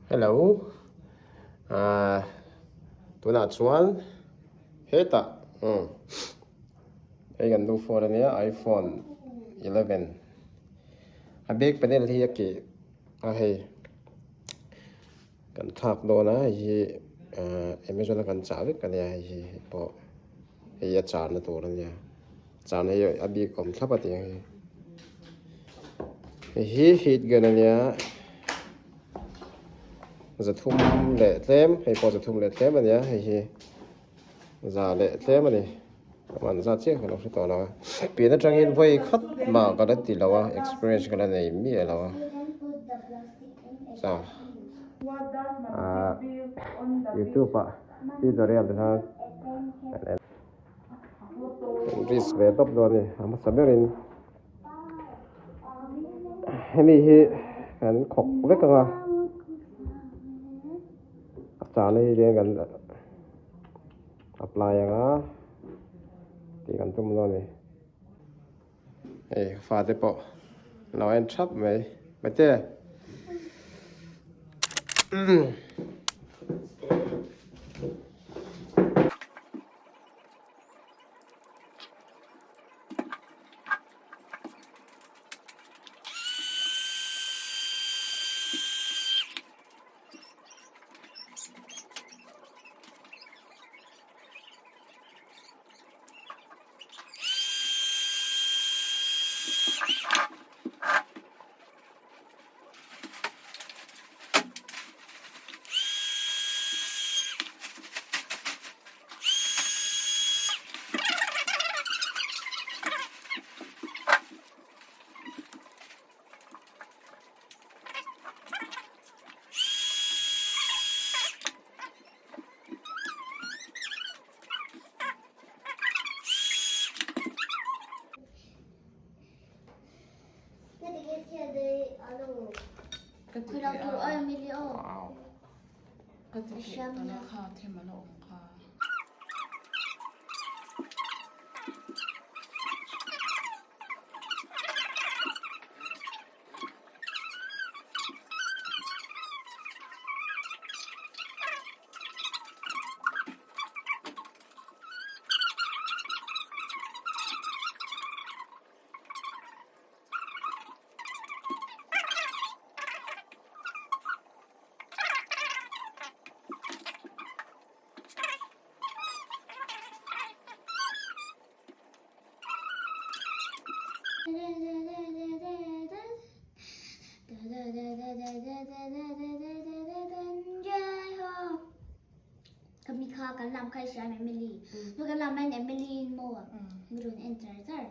Hello ah tunah chuan hetah umm hei kan nu phone ania iphone 11 a back panel hi a keh a hei kan thlak dawn a hei hi ah amazon a kan chah vek ania hei hi hei pawh hei a charna tur ania charna hi a bik awm thlap a tih ang hi hei hi heat gun ania zathum leh tlem hei pawh zathum leh tlem ania hei hi za leh tlem ani a man zat chiah ka lo hre tawh lo a pian atangin vawi khat mah ka la ti lo a experience ka la nei miah lo a chuan ahh youtube ah tutorial te khan risk ve tawp dawn a ni a hmasa berin hemi hi kan khawk vek ang a a chahna hi hian kan apply ang a tih kan tum dawn a ni hei fate pawh an lo en thap mai mate Kami kha kan lam kha siam Emily. Nu kan lam in Emily mo. Mi run en char char.